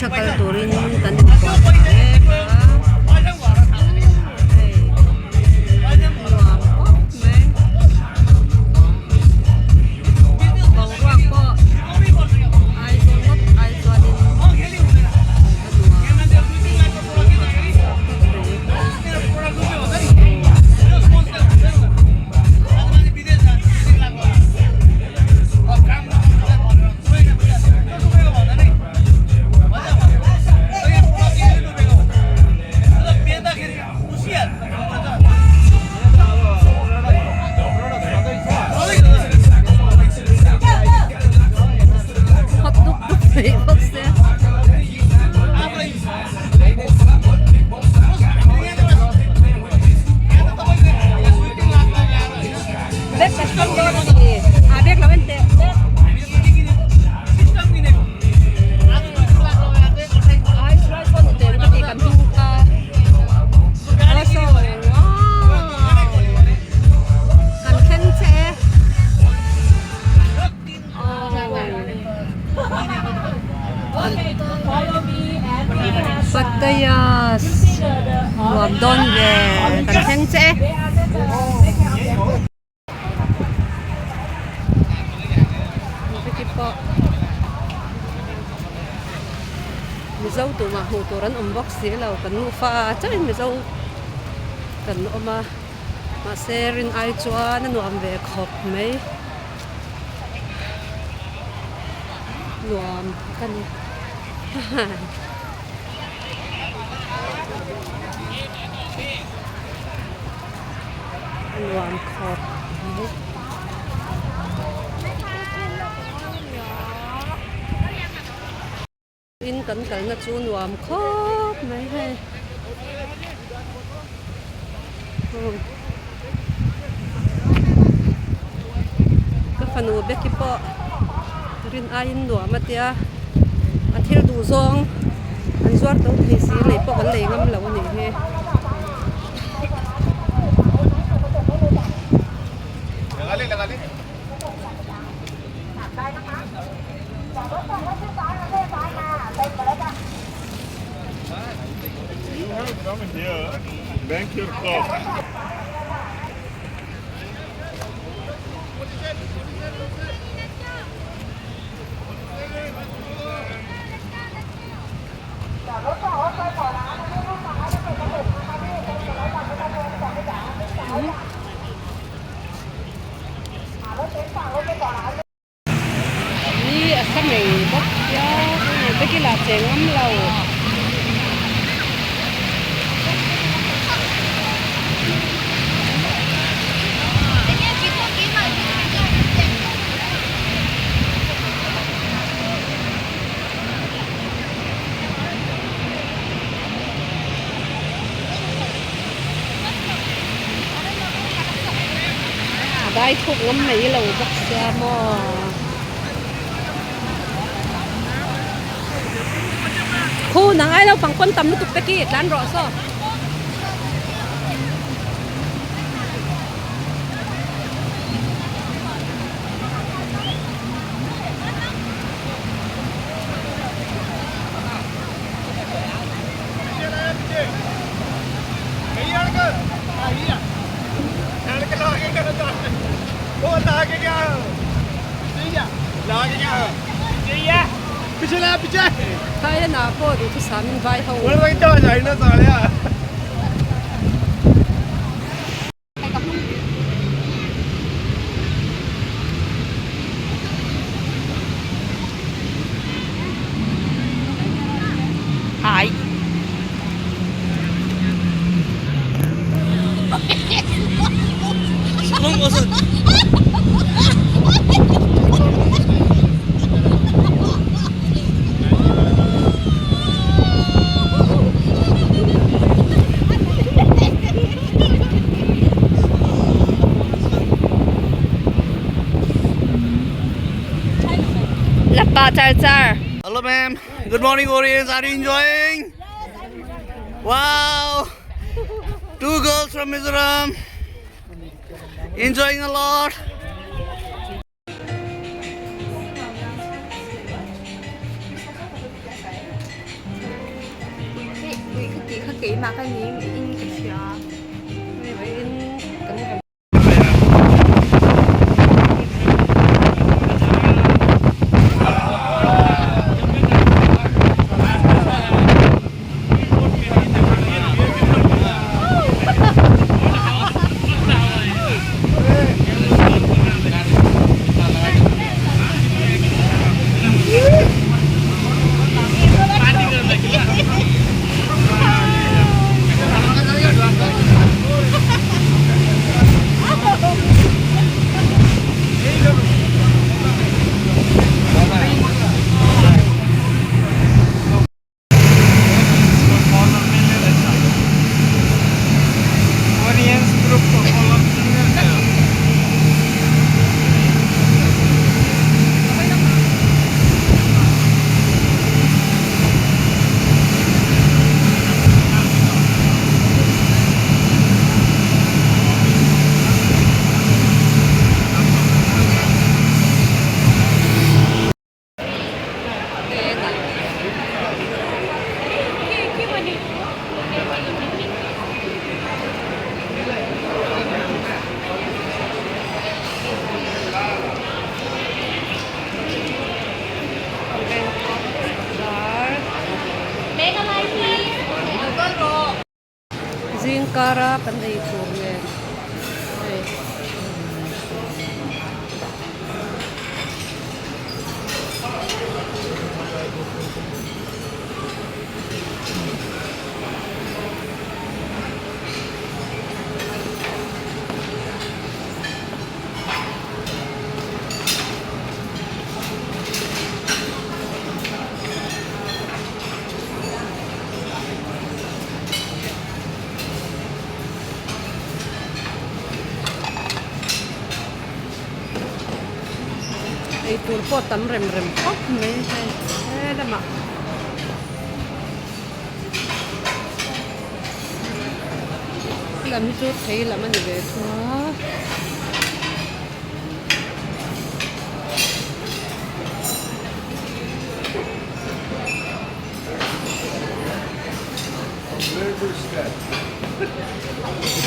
Beach a kal turin kan inbuatsaih mek a hei nuam khawp mai boruak pawh Aizawl ngawt ai chuanin a nuam Hot dup dup mai bawk se. Bag ka thleng dawn a ni. Ah bag lo en teh. Bag. Ai suai sawn u teh ka ti kan hming kha. Aw saw wow. Kan thleng che e. Pattaya nuam dawn ve kan thleng che e. Mizo tumah hmuh tur an awm bawk si lo kan nufa chauhin mizo kan awm a mahse rin ai chuan a nuam ve khawp mai. Nuam ka ni a nuam khawp mai. In kan kalna chu nuam khawp mai hei. Ka fanu Becky pawh rin aiin nuam a tia a thil duh zawng an zuar to thei si lei pawh kan lei ngam lo a nih hi. Ni a sa mai bawk sia Becky lah cheng ngam lo. A dai thuk ngam mai lo bawk sia maw. Khu nang ai lo pang pawn tam lutuk te khi tlan rawh saw. Thailand ah pawh duhthusam in vai ho. Lapa char char. Hello ma'am. Good morning Orients. Are you enjoying? Wow. Two girls from Mizoram. Enjoying a lot. keimah ka ni in ka hria. Hei vawiin kan rawn. Zingkara kan ei tur nen hei. Eitur pawh tam rem rem khawp mai hei he lamah. Lam hi chu thei lam a ni ve thung a.